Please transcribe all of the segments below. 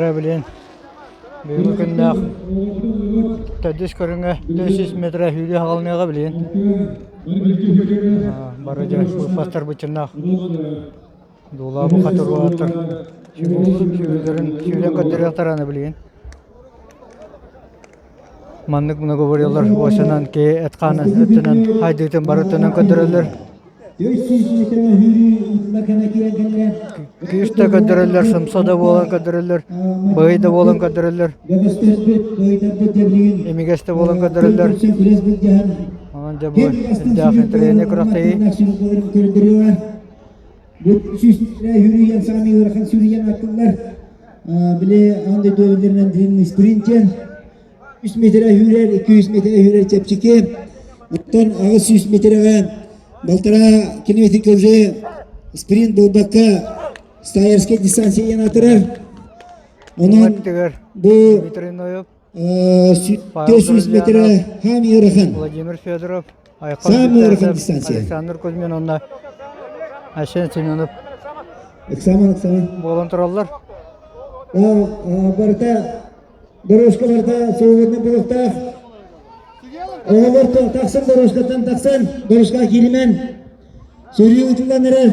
Билин бүгүҥҥү күннээх төрдүс көрүҥэ 400 метра сүүрүү аҕалыныаҕа билигин бары дьэ быыппастар быччыннаах дуулаа бухатыр уолаттар сүүрүүлэрин сүүрэн көрдөрүөхтэрэ аны билигин Маннык многоборьелар уосанан киһи эт-хаан өттүнэн хайдыытын бары өттүнэн көрдөрөллөр. Күүс да көрдөрөллөр, сымса да буолан көрдөрөллөр, быһый да буолан көрдөрөллөр, имигэс да буолан көрдөрөллөр. Онон дьэ бу үрдээх интэриэһинэй күрэхтэһии. Сүүрүйэн саамай ыарахан сүүрүйэн аттылар. Били аан дойду эбилэринэн длинный спринт диэн 3 метрэ сүүрэр, 200 метрэ сүүрэр чэпчэки. Оттон 800 метрэҕэ балтараа километрга уже спринт буолбакка стайерскай дистанция диэн аатырар. Онон бу Дмитрий Ноев 400 метрэ хаамыы ыарахан. Владимир Федоров, Айхан Самый ыарахан дистанция. Александр Кузьмин уонна Айсен Семенов Экзамен, экзамен. буолан тураллар. Барыта дорожка барыта свободный буолуохтаах. Оҕолор тахсан дорожкаттан тахсан, дорожкаҕа кииримэн, сөрүү ыытыллан эрэр.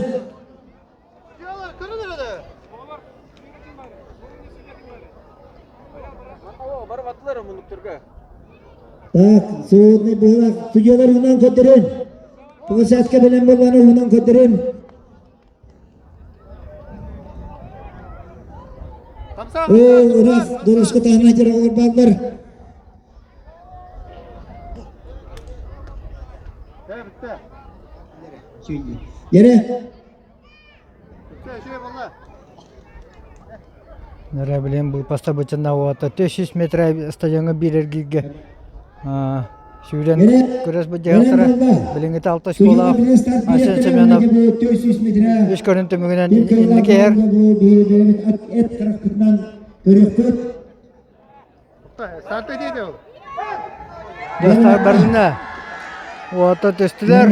Так, свободный быһылаах судьялар уһунан көрдөрөн. Площадка бэлэм буоллаҕына уһунан көрдөрөн. Ол ыраах дорожка таһынан дьаралар бааллар. Ере. Нөрэ билин быыпаста бычынна уота 400 метр стадиоҥҥа биир эргииргэ сүүрэн күрэс быдьаһахтара билиҥҥитэ алта оскуолаах Айсен Семенов үс көрүн түмүгүнэн инники иһэр. Дьахтардарына уота түстүлэр.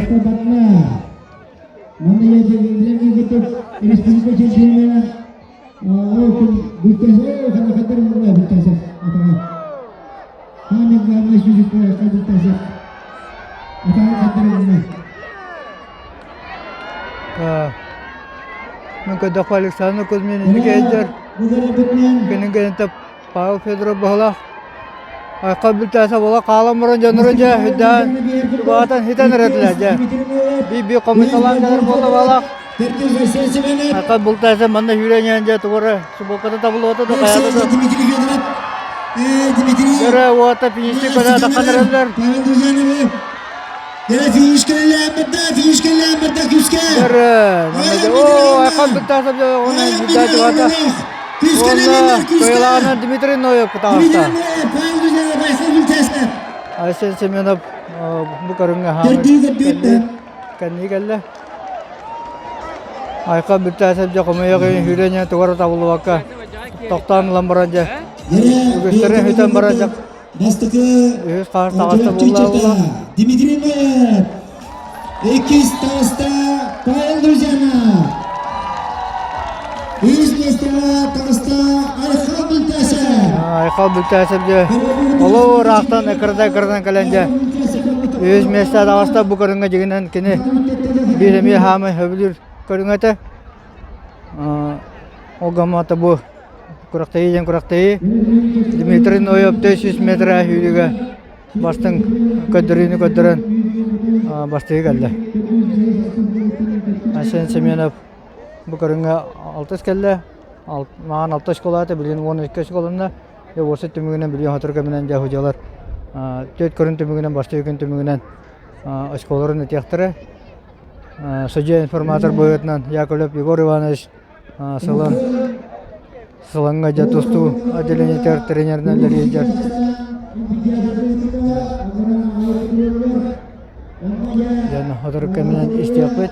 Мин көрдөххө Александр Кузьмин инники сылдьар. Кинин кэнниттэн Павел Федоров баһылаах айхал бүлтээсэ буола хаалан баран дьонноро дьэ үрдээн субаатан хитэн эрэтилэр дьэ биир-биир хомуйталаан кэлэр буолла баалаах айхал бултааса манна сүүрэн иһэн дьэ тугу эрэ субуокката табыллыбата да хайаата да Дөрө уота финишти көрө таххан эрэллэр Дөрө оо айхал бүлтээсэ уонна бүлтээсэ Уонна кыайылаҕынан Дмитрий Ноев таҕыста. Айсен Семенов бу көрүҥҥэ хаамыы кэннии кэллэ. Айха Бүттээсэп дьэ хомойуох иһин сүүрэн тугу эрэ табыллыбакка тохтоон ылан баран дьэ үгүстэрин сүтэн баран дьэ үһүс хаар таҕыста буолла Дмитрий Ноев Иккис таҕыста Павел Друзьянов. Үс миэстэҕэ таҕыста Айхал Бүлтээсэп. Айхал Бүлтээсэп дьэ олоо ыраахтан ыкырда-ыкырдан кэлэн дьэ үс миэстэ таҕыста бу көрүҥҥэ дьигинэн кини биир эмиэ хаамай сөбүлүүр көрүҥ этэ. Ол гаммата бу күрэхтэһии диэн күрэхтэһии. Дмитрий Ноев 400 метра сүүрүүгэ Бастыҥ көрдөрүүнү көрдөрөн бастыгы кэллэ. Айсен Семенов бу көрүҥҥэ алтыс кэллэ. Маҕан алта оскуолаата, билигин 12 оскуоланна. Уопсай түмүгүнэн билигин сотору кэминэн дьэ судьялар төрт көрүҥ түмүгүнэн бастакы күн түмүгүнэн оскуолаларын этиэхтэрэ. Судья информатор быһыытынан Яковлев Егор Иванович Сылан Сылаҥҥа дьэ тустуу отделениетыгар тренеринэн үлэлиир дьон сотору кэминэн истиэхпит.